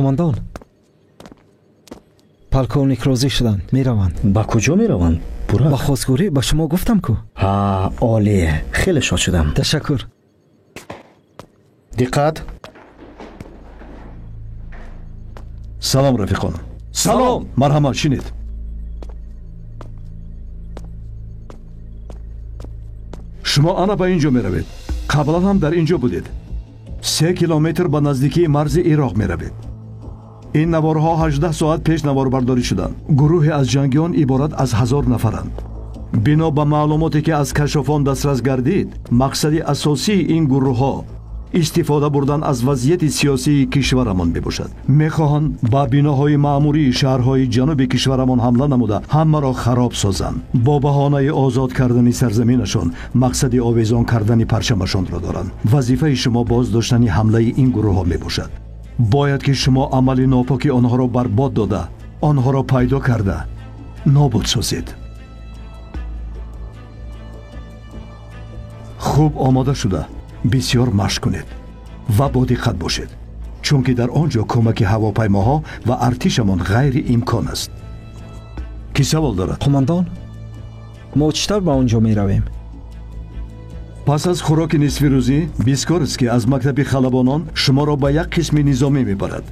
Қумондон, полковник розӣ шуданд, мераванд. Ба куҷо мераванд? Бурак? Ба хостгорӣ, ба шумо гуфтам ку. Ҳа, олие, хеле шод шудам. Ташаккур. Диққат. Салом, рафиқон. Салом. Марҳамат, шинед. Шумо ана ба ин ҷо меравед. Қаблан ҳам дар ин ҷо будед. 3 километр ба наздикии марзи Ироқ меравед. Ин наворҳо 18 соат пеш наворбардорӣ шуданд. Гурӯҳе аз ҷангиён иборат аз 1000 нафаранд. Бино ба маълумоте ки аз кашофон дастрас гардид, мақсади асосии ин гурӯҳҳо истифода бурдан аз вазъияти сиёсии кишварамон мебошад. Мехоҳанд ба биноҳои маъмурии шаҳрҳои ҷануби кишварамон ҳамла намуда ҳамаро хароб созанд. Бо баҳонаи озод кардани сарзаминашон мақсади овезон кардани парчамашонро доранд. Вазифаи шумо боз доштани ҳамлаи ин гурӯҳҳо мебошад. Бояд ки шумо амали нопоки онҳоро барбод дода, онҳоро пайдо карда нобуд созед. Хуб омода шуда бисёр машқ кунед ва бодиққат бошед, чунки дар он ҷо кӯмаки ҳавопаймоҳо ва артишамон ғайриимкон аст. Кӣ савол дорад? Қумондон, мо чӣ тавр ба он ҷо меравем? Пас аз хӯроки нисфирӯзӣ Бискорский аз мактаби халабонон шуморо ба як қисми низомӣ мебарад.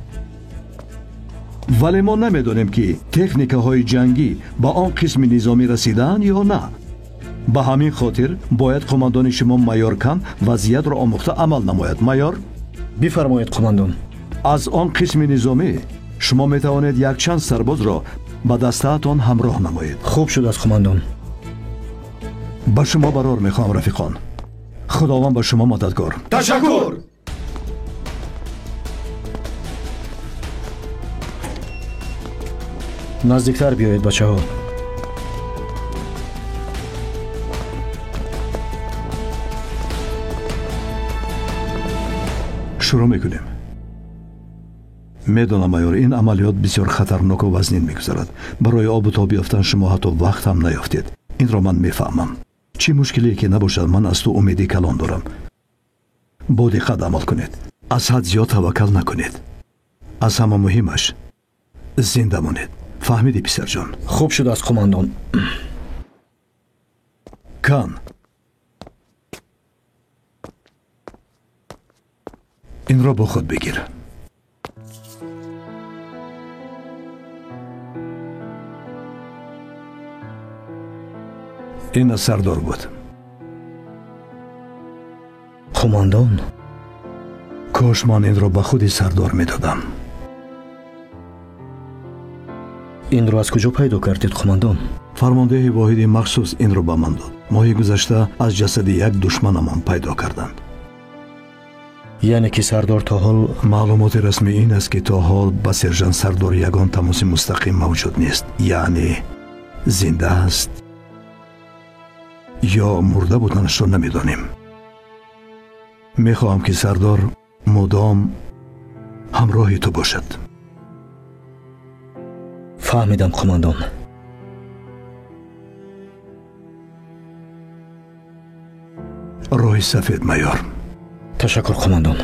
Вале мо намедонем, ки техникаҳои ҷангӣ ба он қисми низомӣ расидаанд ё на. Ба ҳамин хотир бояд қумондони шумо майор Кан вазъиятро омӯхта амал намояд. Майор? Бифармоед, қумондон. Аз он қисми низомӣ шумо метавонед якчанд сарбозро ба дастаатон ҳамроҳ намоед. Хуб шудааст, қумондон. Ба шумо барор мехоҳам, рафиқон. Худованд ба шумо мададгор. Ташаккур. Наздиктар биёед, бачаҳо. Шурӯъ мекунем. Медонам, майор, ин амалиёт бисёр хатарноку вазнин мегузарад. Барои обу тоб ёфтан шумо ҳатто вақт ҳам наёфтед. Инро ман мефаҳмам. Чӣ мушкиле ки набошад, ман аз ту умеди калон дорам. Бо диққат амал кунед. Аз ҳад зиёд таваккал накунед. Аз ҳама муҳимаш зинда монед. Фаҳмидӣ, писарҷон? Хуб шудааст, қумондон. Кан, инро бо худ бигир. Ин аз сардор буд. Қумондон, кош ман инро ба худи сардор медодам. Инро аз куҷо пайдо кардед, қумондон? Фармондеҳи воҳиди махсус инро ба ман дод. Моҳи гузашта аз ҷасади як душманамон пайдо карданд. Яъне ки сардор то ҳол? Маълумоти расмӣ ин аст, ки то ҳол ба сержант Сардор ягон тамоси мустақим мавҷуд нест. Яъне зинда аст ё мурда буданашро намедонем. Мехоҳам, ки сардор мудом ҳамроҳи ту бошад. Фаҳмидам, қумондон. Роҳи сафед, майор. Ташаккур, қумондон.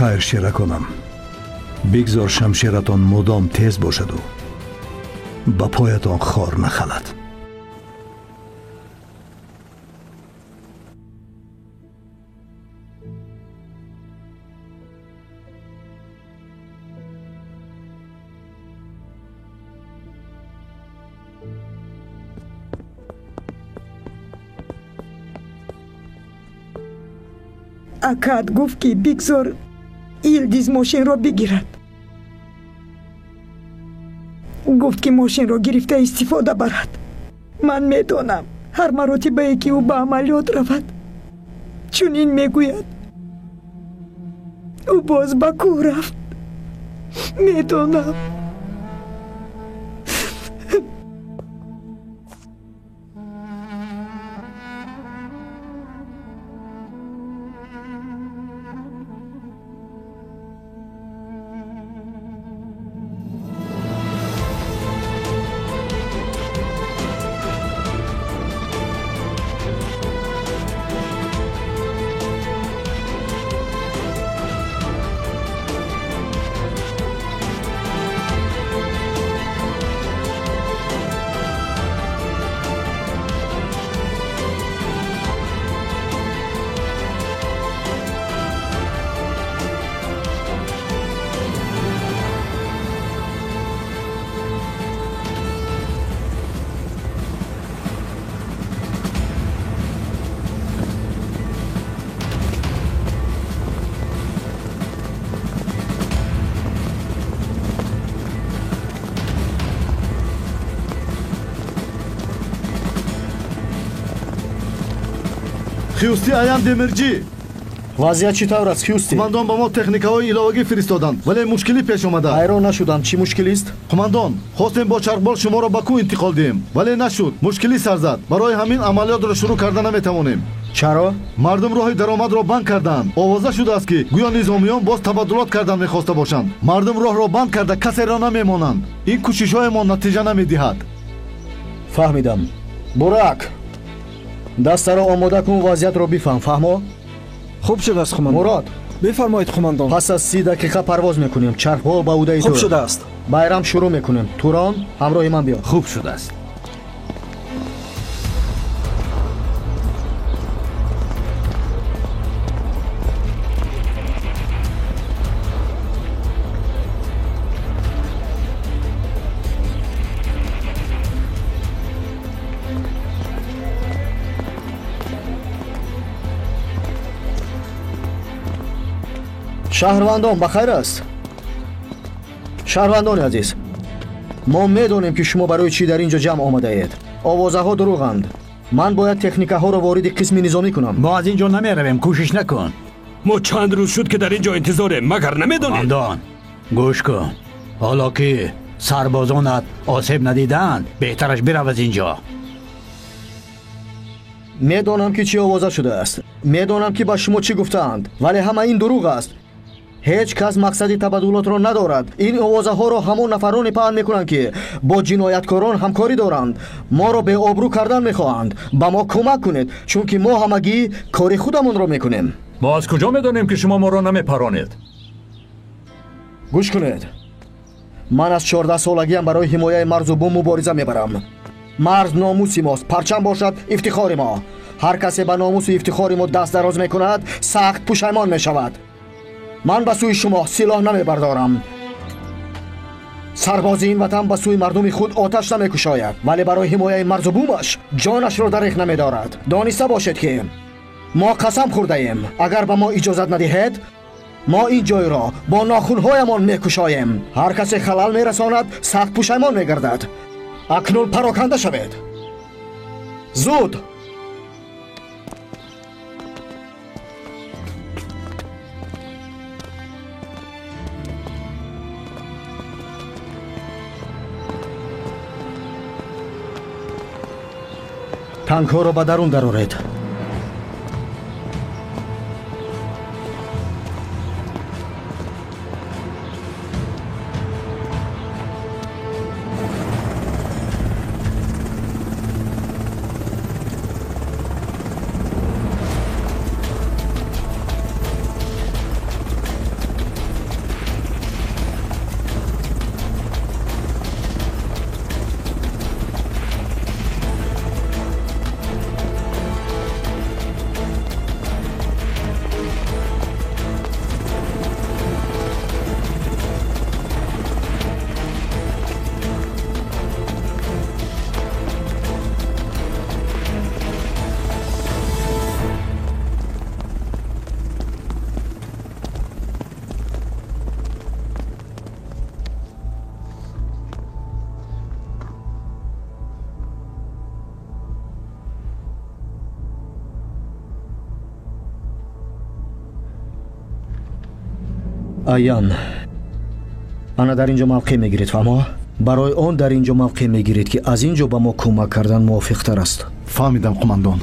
Хайр, шераконам, бигзор шамшератон мудом тез бошаду ба поятон хор нахалад. Акаат гуфт, ки бигзор Илдиз мошинро бигирад. Гуфт, ки мошинро гирифта истифода барад. Ман медонам, ҳар маротибае ки ӯ ба амалиёт равад, чунин мегӯяд. Ӯ боз ба кӯҳ рафт. Медонам. Хюсти Аян Демирҷӣ. Вазъият чӣ тавр аст, Хюсти? Қумандон ба мо техникаҳои иловагӣ фиристоданд, вале мушкилӣ пеш омада. Ҳайрон нашудам, чӣ мушкилист? Қумандон, хостем бо чархбол шуморо ба кӯҳ интиқол диҳем, вале нашуд. Мушкилӣ сар зад. Барои ҳамин амалиётро шурӯъ карда наметавонем. Чаро? Мардум роҳи даромадро банд карданд. Овоза шудааст, ки гӯё низомиён боз табаддулот кардан мехоста бошанд. Мардум роҳро банд карда касеро намемонанд. Ин кӯшишҳоямон натиҷа намедиҳад. Фаҳмидам. Бурак, дастаро омода кун, вазъиятро бифаҳм. Фаҳмо? Хуб шудааст, қумандон. Мурод, бифармоед, қумандон. Пас аз 30 дақиқа парвоз мекунем. Чархбол ба ӯдаи ту. Хуб шудааст. Байрам шурӯъ мекунем. Турон, ҳамроҳи ман биё. Хуб шудааст. Шаҳрвандон, ба хайр аст? Шаҳрвандони азиз, мо медонем, ки шумо барои чӣ дар ин ҷо ҷамъ омадаед. Овозаҳо дурӯғанд. Ман бояд техникаҳоро вориди қисми низомӣ кунам. Мо аз ин ҷо намеравем, кӯшиш накун. Мо чанд рӯз шуд, ки дар ин ҷо интизорем, магар намедонед? Қумандон, гӯш кун. Ҳоло ки сарбозонат осеб надидаанд, беҳтараш бирав аз ин ҷо. Медонам, ки чӣ овоза шудааст. Медонам, ки ба шумо чӣ гуфтаанд, вале ҳама ин дурӯғ аст. Ҳеҷ кас мақсади табаддулотро надорад. Ин овозаҳоро ҳамон нафароне паҳн мекунанд, ки бо ҷинояткорон ҳамкорӣ доранд. Моро беобрӯ кардан мехоҳанд. Ба мо кӯмак кунед, чунки мо ҳамагӣ кори худамонро мекунем. Мо аз куҷо медонем, ки шумо моро намепаронед? Гӯш кунед. Ман аз 14 солагиам барои ҳимояи марзу бум мубориза мебарам. Марз номуси мост, парчам бошад ифтихори мо. Ҳар касе ба номусу ифтихори мо даст дароз мекунад, сахт пушаймон мешавад. Ман ба сӯи шумо силоҳ намебардорам. Сарбози ин ватан ба сӯи мардуми худ оташ намекушояд, вале барои ҳимояи марзу бумаш ҷонашро дареғ намедорад. Дониста бошед, ки мо қасам хӯрдаем. Агар ба мо иҷозат надиҳед, мо ин ҷойро бо нохунҳоямон мекушоем. Ҳар касе халал мерасонад, сахт пушаймон мегардад. Акнун пароканда шавед. Зуд! Танкҳоро ба дарун дароред. Аян, ана дар ин ҷо мавқеъ мегиред, фаҳмо? Барои он дар ин ҷо мавқеъ мегиред, ки аз ин ҷо ба мо кӯмак кардан мувофиқтар аст. Фаҳмидам, қумандон.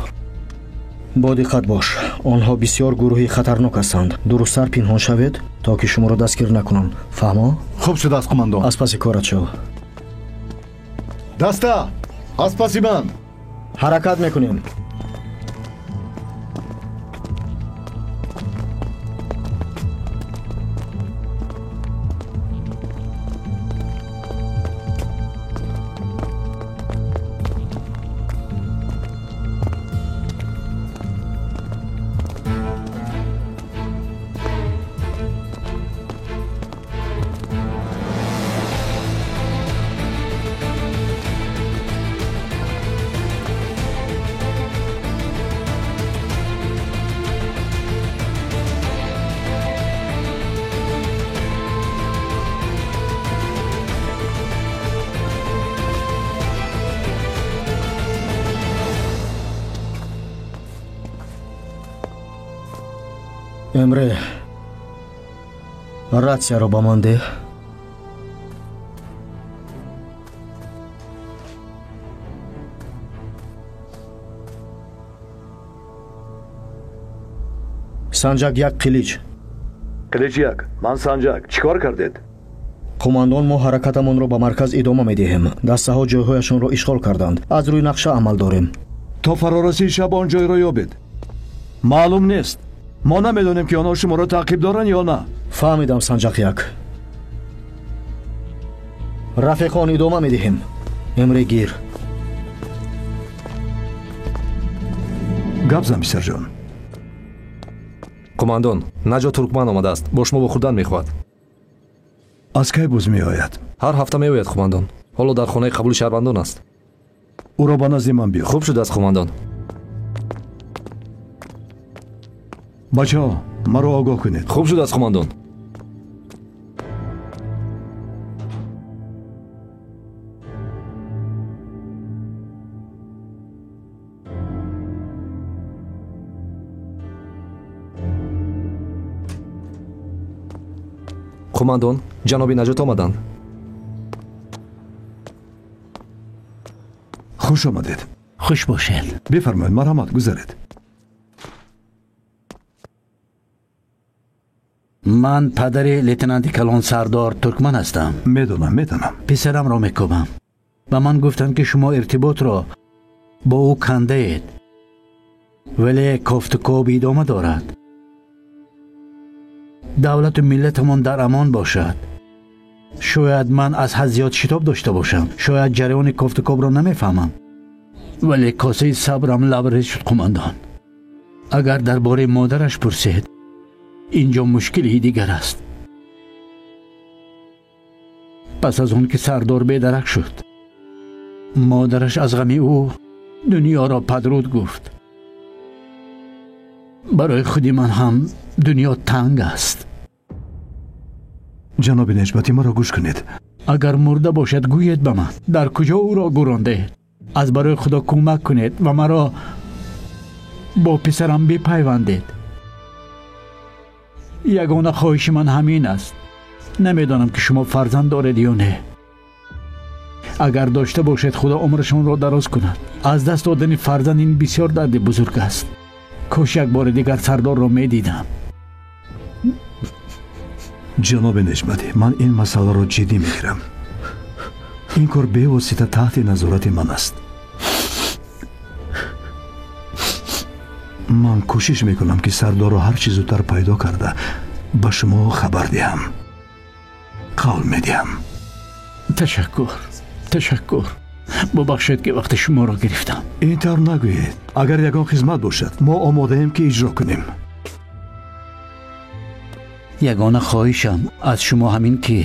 Бо диққат бош, онҳо бисёр гурӯҳи хатарнок ҳастанд. Дурусттар пинҳон шавед, то ки шуморо дастгир накунанд. Фаҳмо? Хуб шудааст, қумандон. Аз паси корат шав. Даста, аз паси ман. Ҳаракат мекунем. Эмре, ратсияро ба ман деҳ. Санҷак як, Қилич. Қилич як, ман Санҷак. Чӣ кор кардед? Қумандон, мо ҳаракатамонро ба марказ идома медиҳем. Дастаҳо ҷойҳояшонро ишғол карданд. Аз рӯи нақша амал дорем. То фарорасии шаб он ҷойро ёбед. Маълум нест. Мо намедонем, ки онҳо шуморо таъқиб доранд ё на. Фаҳмидам, Санҷақ як. Рафиқон, идома медиҳем. Эмре, гир. Гап зан, писарҷон. Қумандон, Наҷо Туркман омадааст. Бо шумо вохӯрдан мехоҳад. Аз кай боз меояд? Ҳар ҳафта меояд, қумандон. Ҳоло дар хонаи қабули шаҳрвандон аст. Ӯро ба назди ман биёр. Хуб шудааст, қумандон. Бачаҳо, маро огоҳ кунед. Хуб шудааст, қумандон. Қумандон, ҷаноби Наҷот омаданд. Хуш омадед. Хуш бошед. Бифармоед, марҳамат, гузаред. Ман падари лейтенанти калон Сардор Туркман ҳастам. Медонам, медонам. Писарамро мекӯбам. Ба ман гуфтанд, ки шумо иртиботро бо ӯ кандаед, вале кофтукоб идома дорад. Давлату миллатамон дар амон бошад. Шояд ман аз ҳад зиёд шитоб дошта бошам, шояд ҷараёни кофтукобро намефаҳмам, вале косаи сабрам лабрез шуд, қумандон. Агар дар бораи модараш пурсед, инҷо мушкили дигар аст. Пас аз он ки Сардор бедарак шуд, модараш аз ғами ӯ дунёро падруд гуфт. Барои худи ман ҳам дунё танг аст. Ҷаноби Неҷматӣ, маро гӯш кунед. Агар мурда бошад, гӯед ба ман, дар куҷо ӯро гӯрондаед. Аз барои Худо кӯмак кунед ва маро бо писарам бипайвандед. Ягона хоҳиши ман ҳамин аст. Намедонам, ки шумо фарзанд доред ё не. Агар дошта бошед, Худо умрашонро дароз кунад. Аз даст додани фарзанд ин бисёр дарди бузург аст. Кош як бори дигар Сардорро медидам. Ҷаноби Неҷматӣ, ман ин масъаларо ҷиддӣ мегирам. Ин кор бевосита таҳти назорати ман аст. Ман кӯшиш мекунам, ки Сардорро ҳар чӣ зудтар пайдо карда ба шумо хабар диҳам. Қавл медиҳам. Ташаккур, ташаккур. Бубахшед, ки вақти шуморо гирифтам. Ин тавр нагӯед. Агар ягон хизмат бошад, мо омодаем, ки иҷро кунем. Ягона хоҳишам аз шумо ҳамин, ки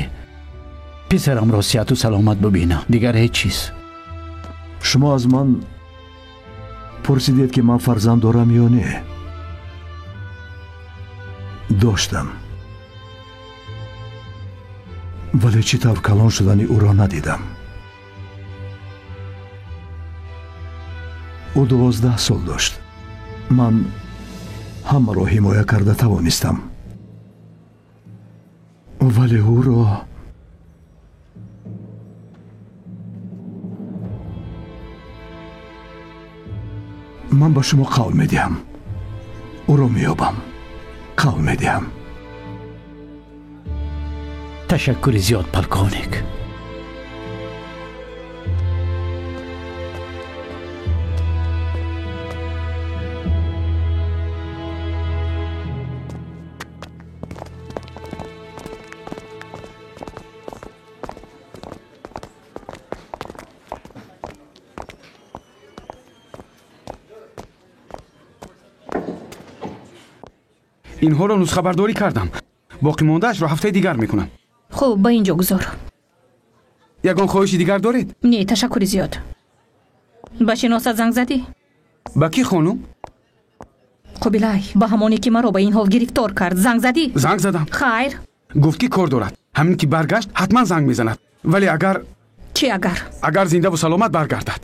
писарамро сиҳату саломат бубинам, дигар ҳеҷ чиз. Шумо аз ман пурсидед, ки ман фарзанд дорам ё не. Доштам, вале чӣ тавр калон шудани ӯро надидам. Ӯ 12 сол дошт. Ман ҳамаро ҳимоя карда тавонистам. Вале ӯро ман ба шумо қавл медиҳам, ӯро меёбам, қавл медиҳам. Ташаккури зиёд, полковник. Инҳоро нусхабардорӣ кардам. Боқимондаашро ҳафтаи дигар мекунам. Хуб, ба ин ҷо гузор. Ягон хоҳиши дигар доред? Не, ташаккури зиёд. Ба шиносат занг задӣ? Ба кӣ, хонум? Қубилай, ба ҳамоне ки маро ба ин ҳол гирифтор кард. Занг задӣ? Занг задам. Хайр. Гуфт ки кор дорад. Ҳамин ки баргашт, ҳатман занг мезанад. Вале агар... Чӣ агар? Агар зиндаву саломат баргардад.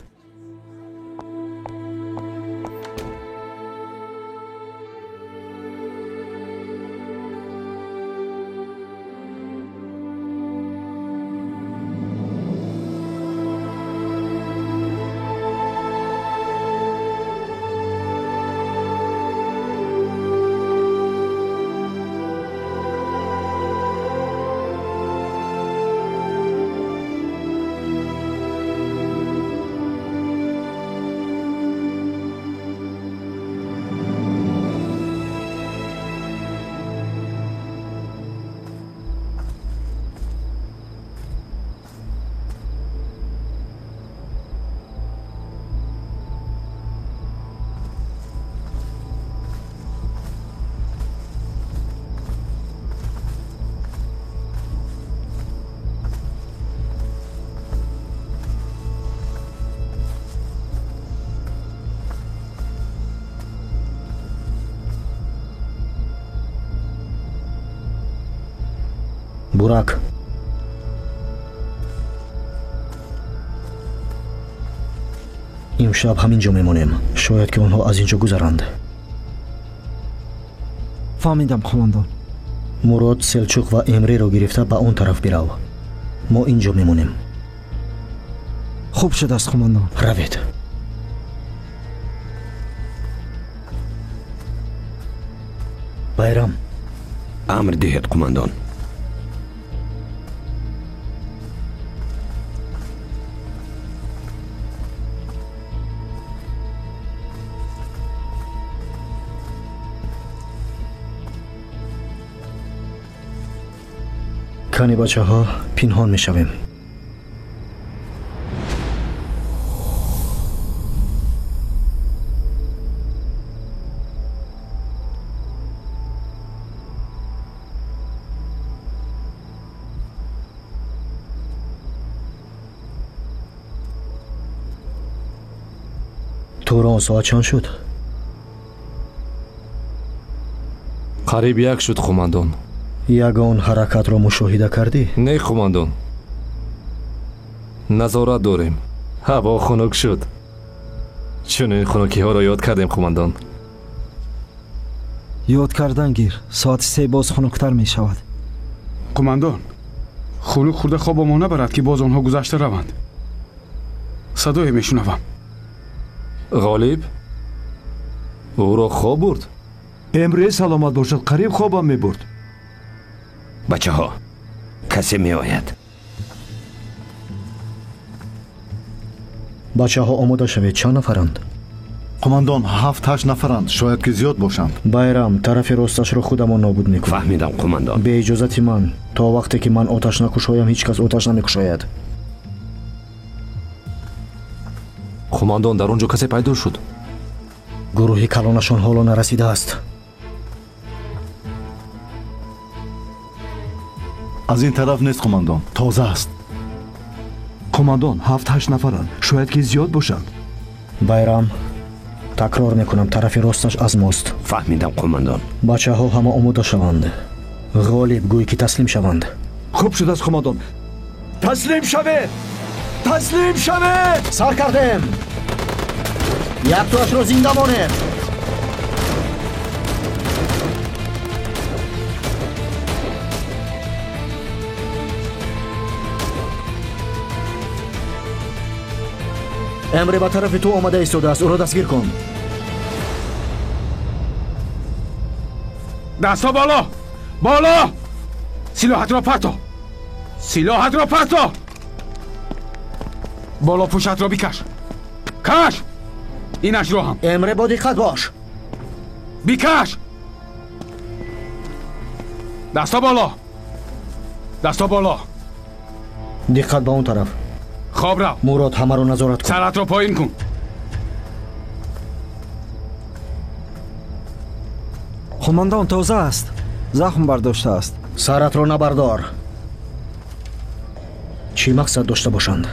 Бурак, имшаб ҳамин ҷо мемонем. Шояд ки онҳо аз ин ҷо гузаранд. Фаҳмидам, қумондон. Мурод, Селчуқ ва Эмреро гирифта ба он тараф бирав. Мо ин ҷо мемонем. Хуб шудааст, қумондон. Равед. Байрам. Амр диҳед, қумондон. Кани бачаҳо, пинҳон мешавем. Турон, соат чанд шуд? Қариб як шуд, қумондон. Ягон ҳаракатро мушоҳида кардӣ? Не, қумондон. Назорат дорем. Ҳаво хунук шуд. Чунин хунукиҳоро ёд кардем, қумондон. Ёд кардан гир. Соати 3 боз хунуктар мешавад. Қумондон, хунук хӯрда хобамон набарад ки боз онҳо гузашта раванд. Садое мешунавам. Ғолиб ӯро хоб бурд. Эмре саломат бошад, қариб хобам мебурд. Бачаҳо, касе меояд. Бачаҳо, омода шавед. Чанд нафаранд? Қумондон, 7-8 нафаранд, шояд ки зиёд бошанд. Байрам, тарафи росташро худамон нобуд мекунем. Фаҳмидам, қумондон. Бе иҷозати ман, то вақте ки ман оташ накушоям, ҳеҷ кас оташ намекушояд. Қумондон, дар он ҷо касе пайдо шуд. Гурӯҳи калонашон ҳоло нарасидааст. Аз ин тараф нест, қумондон. Тоза аст. Қумондон, 7-8 нафаранд, шояд ки зиёд бошанд. Байрам, такрор мекунам, тарафи росташ аз мост. Фаҳмидам, қумондон. Бачаҳо ҳама омода шаванд. Ғолиб, гӯй ки таслим шаванд. Хуб шудааст, қумондон. Таслим шавед! Таслим шавед! Сар кардем! Яктоашро зинда монед! Эмре ба тарафи ту омада истодааст, ӯро дастгир кун. Дастҳо боло! Боло! Силоҳатро парто! Силоҳатро парто! Боло пӯшатро бикаш! Каш! Инашро ҳам! Эмре, бо диққат бош! Бикаш! Дастҳо боло! Дастҳо боло! Диққат ба он тараф. Хоб рав. Мурод, ҳамаро назорат кун. Саратро поин кун. Қумондон тоза аст, захм бардоштааст. Саратро набардор. Чӣ мақсад дошта бошанд?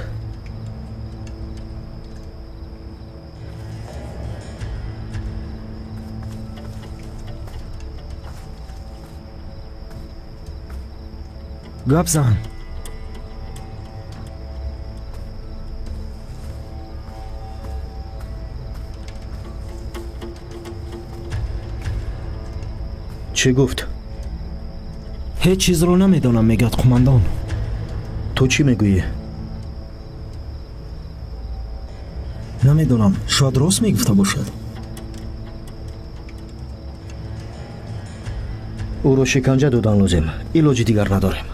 Гап зан. Чӣ гуфт? Ҳеҷ чизро намедонам, мегӯяд қумондон. Ту чӣ мегӯӣ? Намедонам, шояд рост мегуфта бошад. Ӯро шиканҷа додан лозим, илоҷи дигар надорем.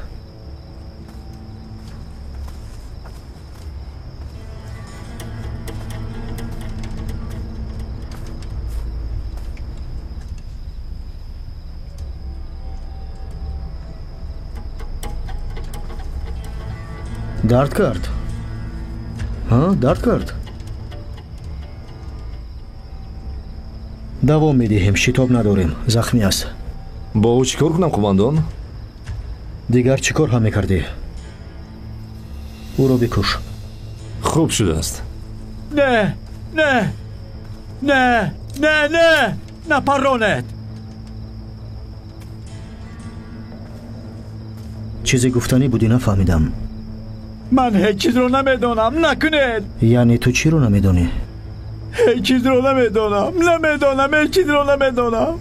Дард кард? Ҳа, дард кард? Давом медиҳем, шитоб надорем, захмӣ аст. Бо ӯ чӣ кор кунам, қумондон? Дигар чӣ кор ҳам мекардӣ? Ӯро бикуш. Хуб шудааст. Не, не, не, не, не, напаронед. Чизе гуфтанӣ будӣ, нафаҳмидам. Ман ҳеҷ чизро намедонам, накунед. Яъне ту чиро намедонӣ? Ҳеҷ чизро намедонам, намедонам, ҳеҷ чизро намедонам.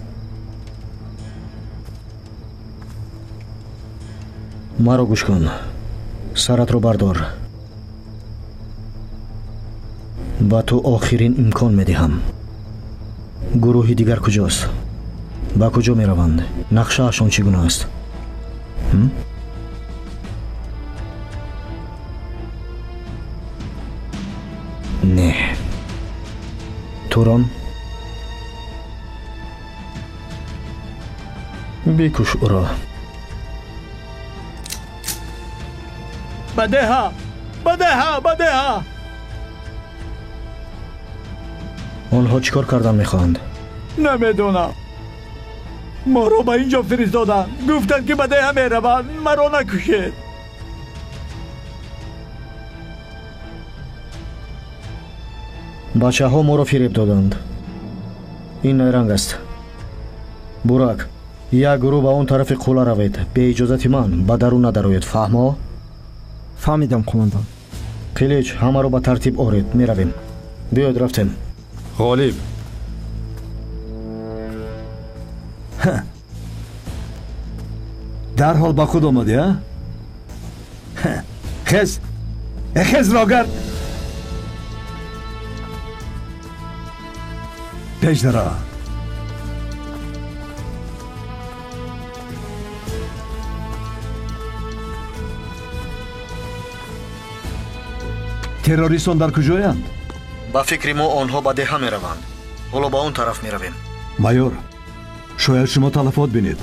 Маро гӯш кун. Саратро бардор. Ба ту охирин имкон медиҳам. Гурӯҳи дигар куҷост? Ба куҷо мераванд? Нақшаашон чӣ гуна аст? Не. Турон, бикуш ӯро. Ба деҳа, ба деҳа, ба деҳа. Онҳо чӣ кор кардан мехоҳанд? Намедонам. Моро ба ин ҷо фиристоданд. Гуфтанд, ки ба деҳа мераванд. Маро накушед. Бачаҳо моро фиреб доданд. Ин найранг аст. Бурак, як гурӯҳ ба он тарафи қулла равед. Бе иҷозати ман ба дарун надароед, фаҳмо? Фаҳмидам, қумондон. Қилич, ҳамаро ба тартиб оред, меравем. Биёед, рафтем. Ғолиб. Дарҳол ба худ омадӣ, а? Хез, хез, рогард. Пеш дара. Террористон дар куҷоянд? Ба фикри мо онҳо ба деҳа мераванд. Ҳоло ба он тараф меравем. Майор, шояд шумо талафот бинед.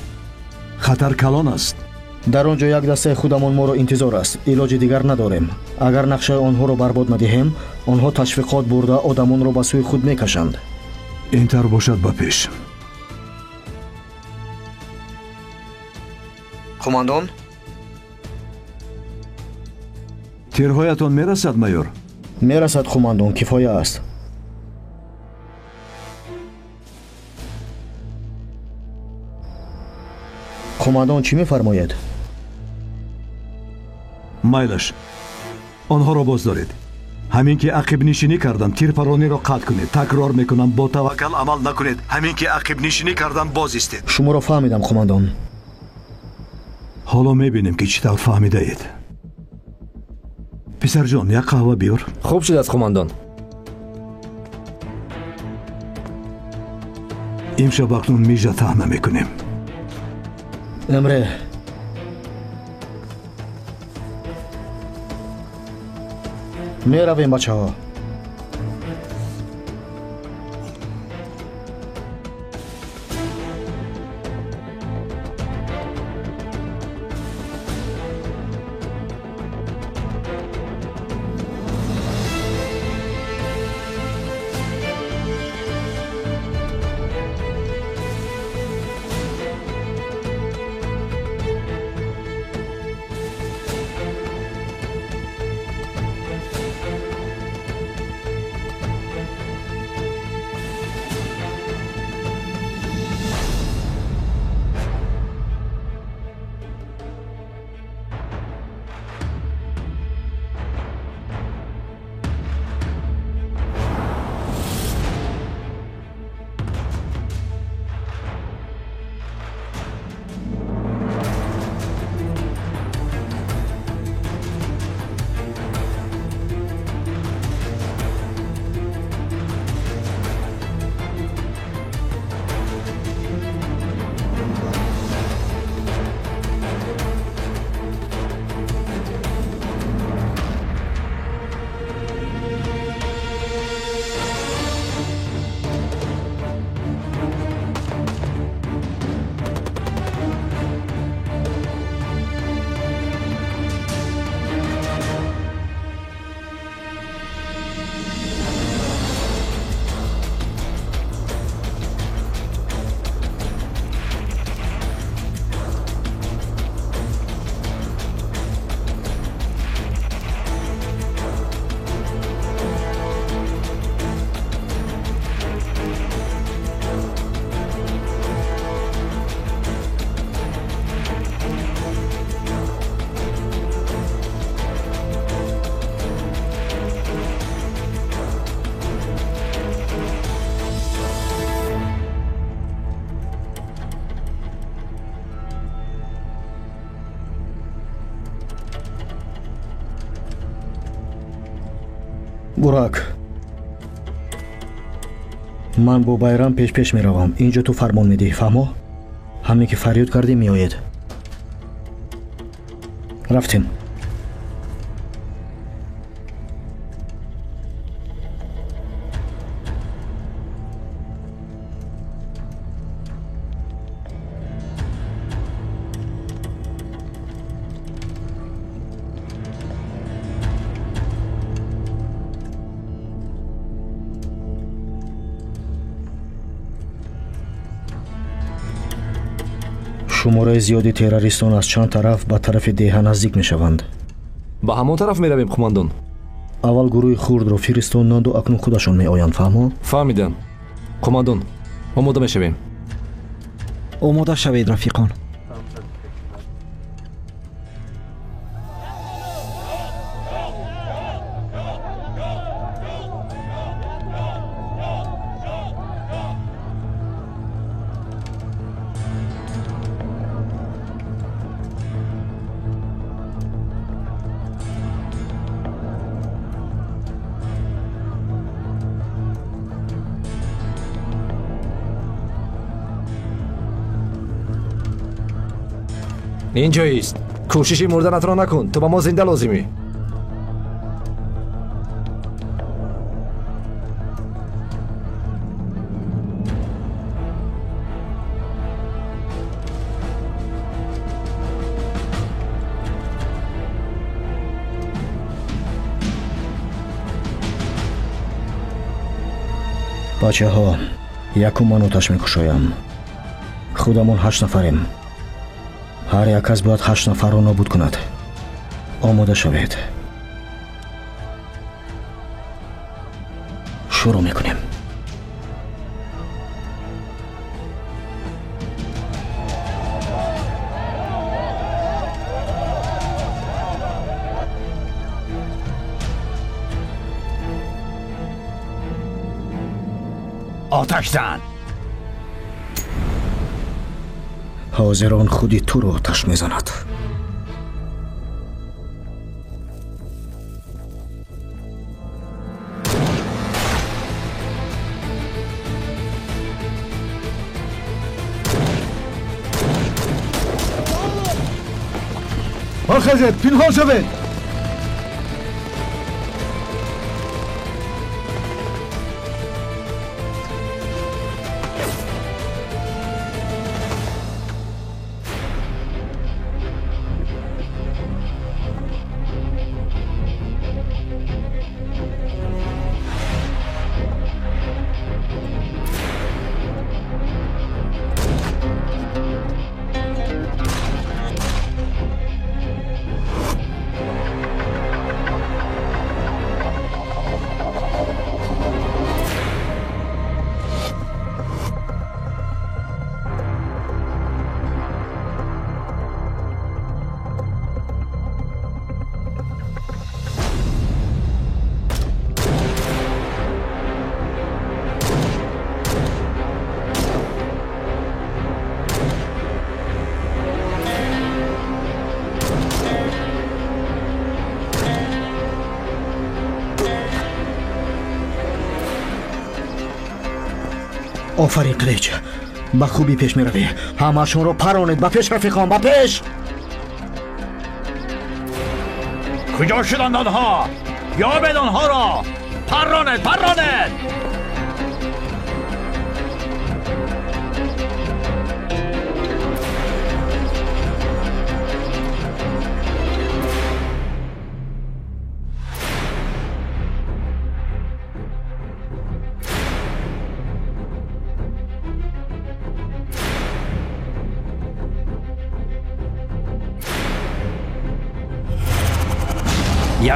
Хатар калон аст. Дар он ҷо як дастаи худамон моро интизор аст. Илоҷи дигар надорем. Агар нақшаи онҳоро барбод надиҳем, онҳо ташвиқот бурда одамонро ба сӯи худ мекашанд. Ин тавр бошад, ба пеш. Қумондон? Тирҳоятон мерасад, майор? Мерасад, қумондон, кифоя аст. Қумондон чӣ мефармояд? Майлаш, онҳоро боздоред. Ҳамин ки ақибнишинӣ кардам, тирпарониро қатъ кунед. Такрор мекунам, бо таваккал амал накунед. Ҳамин ки ақибнишинӣ кардам, боз истед. Шуморо фаҳмидам, қумондон. Ҳоло мебинем, ки чӣ тавр фаҳмидаед. Писарҷон, як қаҳва биёр. Хуб шудааст, қумондон. Имшаб акнун мижа таҳна мекунем. Эмре, меравем бачаҳо. Бурак, ман бо Байрам пеш-пеш меравам. Инҷо ту фармон медиҳӣ, фаҳмо? Ҳаме ки фарёд кардӣ меоед. Рафтем. Шумораи зиёди террористон аз чанд тараф ба тарафи деҳа наздик мешаванд. Ба ҳамон тараф меравем, қумандон. Аввал гурӯҳи хурдро фиристонданду акнун худашон меоянд, фаҳмо? Фаҳмидам. Қумандон, омода мешавем. Омода шавед, рафиқон. Инҷоист. Кӯшиши мурданатро накун. Ту ба мо зинда лозимӣ. Бачаҳо, якум ман оташ мекушоям. Худамон 8 нафарем. Ҳар як кас бояд 8 нафарро нобуд кунад. Омода шавед. Шурӯъ мекунем. Оташ зан! Ҳозир он худи туро оташ мезанад. Бархезед, пинҳон шавед! Офарин Қилич, ба хубӣ пеш меравӣ. Ҳамаашонро паронед, ба пеш рафиқон, ба пеш! Куҷо шуданд онҳо? Ёбед онҳоро! Парронед, парронед!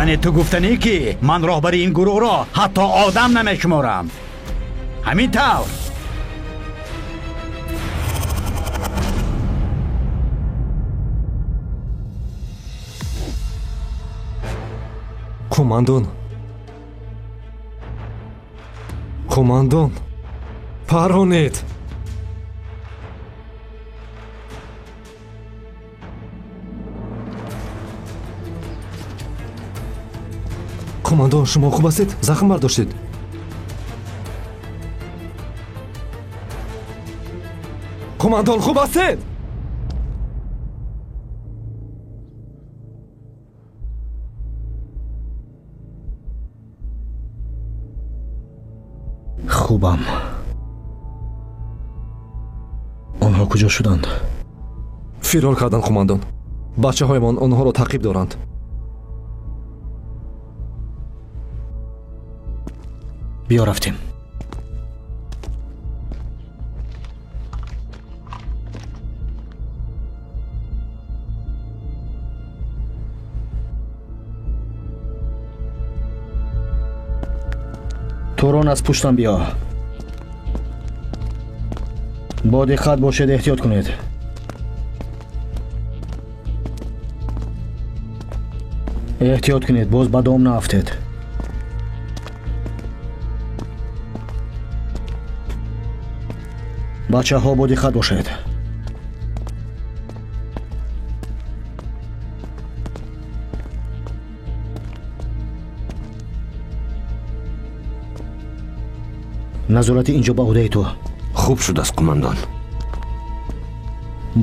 Яъне ту гуфтанӣ ки ман роҳбари ин гурӯҳро ҳатто одам намешуморам. Ҳамин тавр. Қумандон, қумандон, паронед! Қумандон, шумо хуб ҳастед? Захм бардоштед? Қумандон, хуб ҳастед? Хубам. Онҳо куҷо шуданд? Фирор карданд, қумандон. Бачаҳоямон онҳоро таъқиб доранд. Биё рафтем. Турон, аз пуштам биё. Бо диққат бошед, эҳтиёт кунед. Эҳтиёт кунед, боз ба дом наафтед. Бачаҳо, бо диққат бошед. Назорати инҷо ба ӯҳдаи ту. Хуб шудааст, қумандон.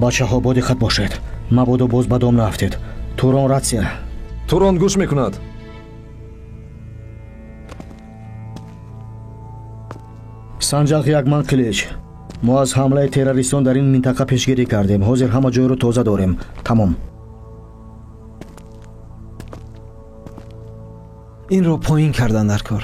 Бачаҳо, бо диққат бошед, мабодо боз ба дом наафтед. Турон, ратсия. Турон гӯш мекунад. Санҷақ як, ман Қилич. Мо аз ҳамлаи террористон дар ин минтақа пешгирӣ кардем. Ҳозир ҳама ҷойро тоза дорем. Тамом. Инро поин кардан дар кор.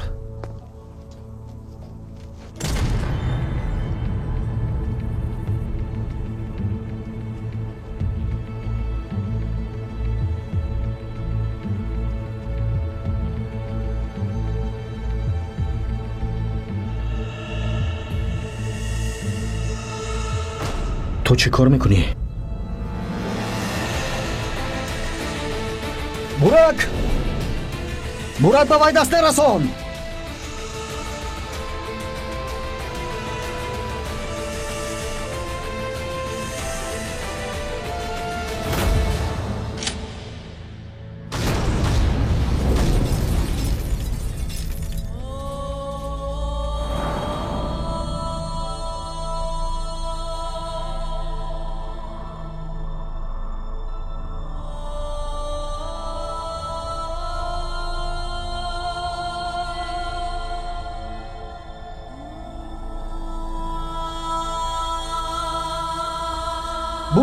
Ту чӣ кор мекунӣ? Бурак! Бурак, ба вай даст нарасон!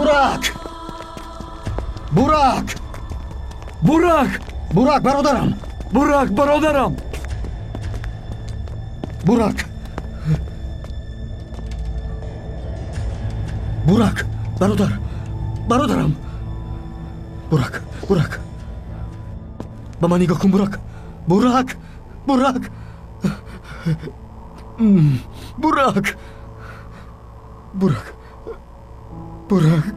Бурак! Бурак! Бурак! Бурак, бародарам! Бурак, бародарам! Бурак! Бурак, бародар! Бародарам! Бурак, Бурак! Ба ман нигоҳ кун, Бурак! Бурак! Бурак! Бурак! Бурак! Бурак!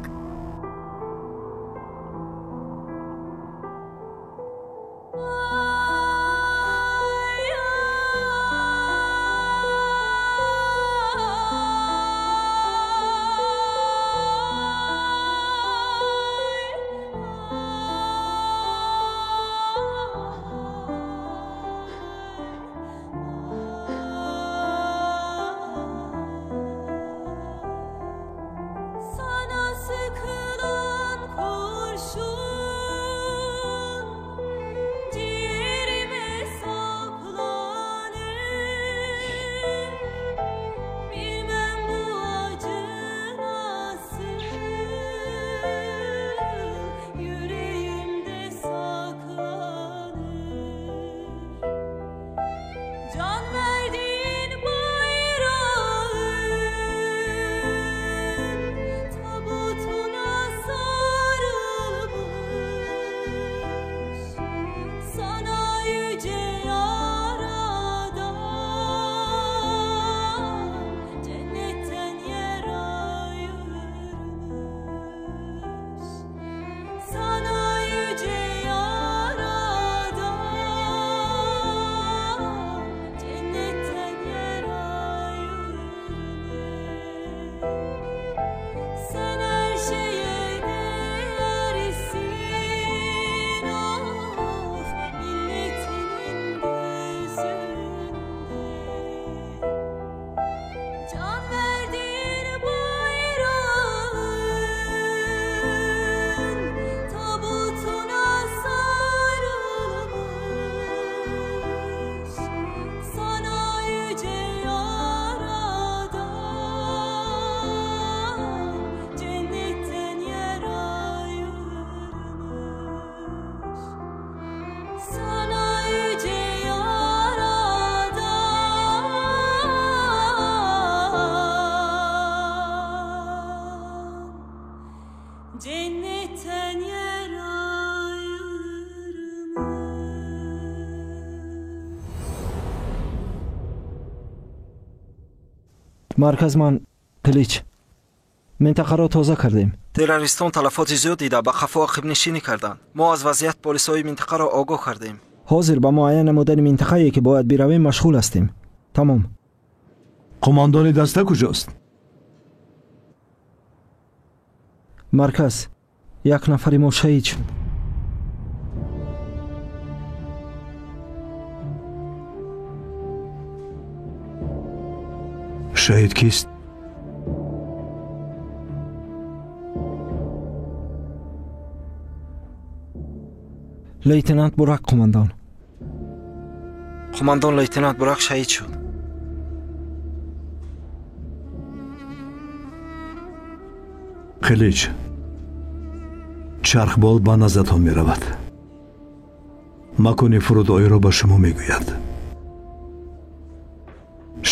Марказ ман Қилич. Минтақаро тоза кардем. Террористон талафоти зиёд дида ба қафо ақибнишинӣ карданд. Мо аз вазъият полисҳои минтақаро огоҳ кардем. Ҳозир ба муайян намудани минтақае ки бояд биравем машғул ҳастем. Тамом. Қумондони даста куҷост? Марказ, як нафари мо шаҳид шуд. Шаҳид кист? Лейтенант Бурак, қумондон. Қумондон лейтенант Бурак шаҳид шуд. Қилич, чархбол ба наздатон меравад. Макони фурудоиро ба шумо мегӯяд.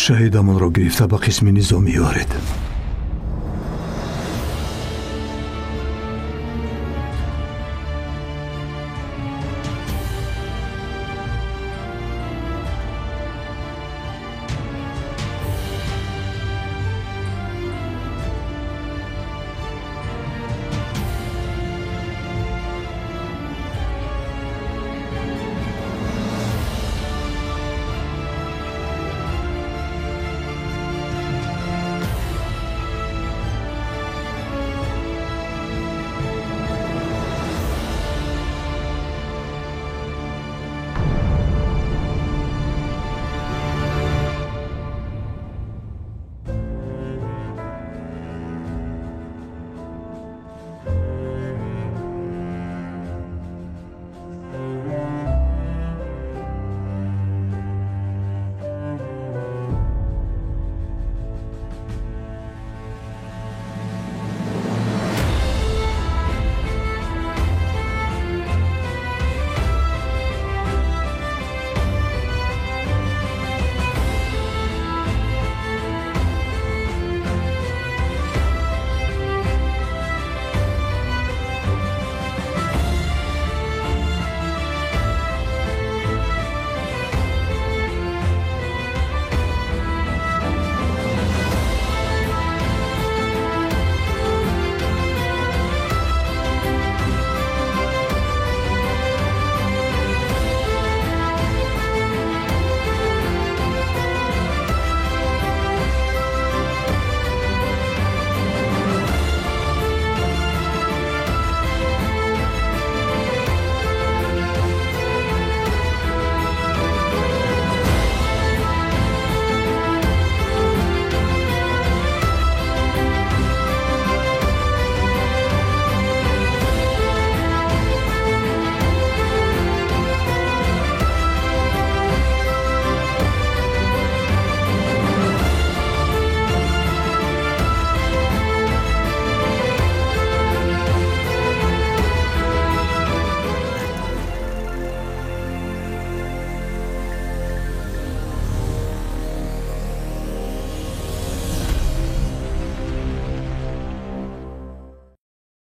Шаҳидамонро гирифта ба қисми низомӣ оред.